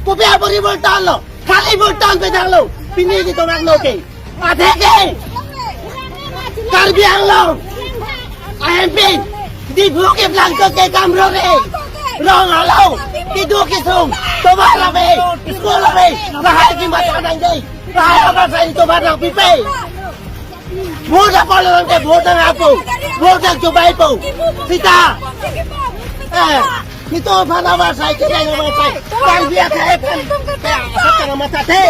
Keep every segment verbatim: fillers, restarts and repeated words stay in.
Kopi apor vote tanglo, kali vote tang pe tanglo, pini di tomak lo ke. Atheke Karbi Anglong M P, Diphu keplang ke kam rore, rong alo, kedo kesung, tovar ave, school ave, lahai kematha nangji, lahai abarsai tovar nangpipe. Vote apor nangke, vote nang apo, vote nang chobai po. Sita. Eh, nelitum aphan abarsai, chenang abarsai. Tang dia ke kan. Tang matha the.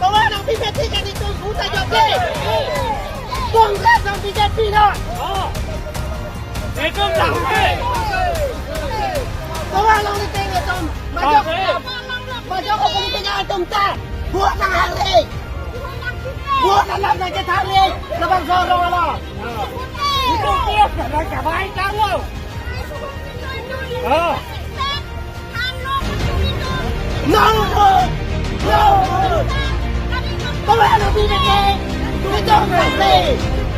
Tovar nangpipe ticket, nelitum vote nangjoksi. Congress nang B J P na. Nelitum nangpi. Tovar nangpipe nelitum. Majok. Majok ke politik atum ta. Vote nang hari. Vote alam nangketari. Labangso arong alo. Nelitum P F nangkabai tanglo. Oh. No! No! Tovar nangpipe ke? Nelitum nangpi.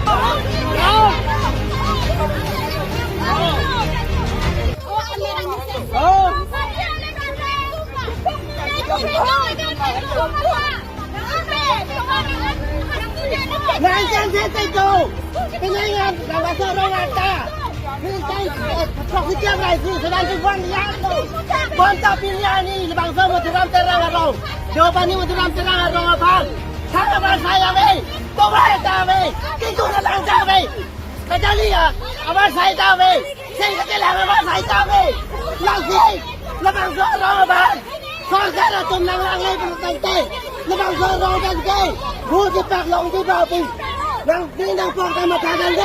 No! Oh. Nangchan se te jo. Pinangan, labangso arong ata. Pinangan, eh, prof setiap rai si, sedang tu buan lihat tu. Buan ta pilihan ni, labangso Madhuram Terang arong. Jawaban ni Madhuram Terang arong aphan. Thang abarsai ave, tovar ta ave, kedo nang ta ave. Kajali ya, abarsai ta ave. Sing katelang abarsai ta ave. Lasi, labangso arong aphan. Sorkar atum nanglang le tangte. Labangso arong tangte. Vote kepak longji babi. Nangpi nangpong ta matha nangji.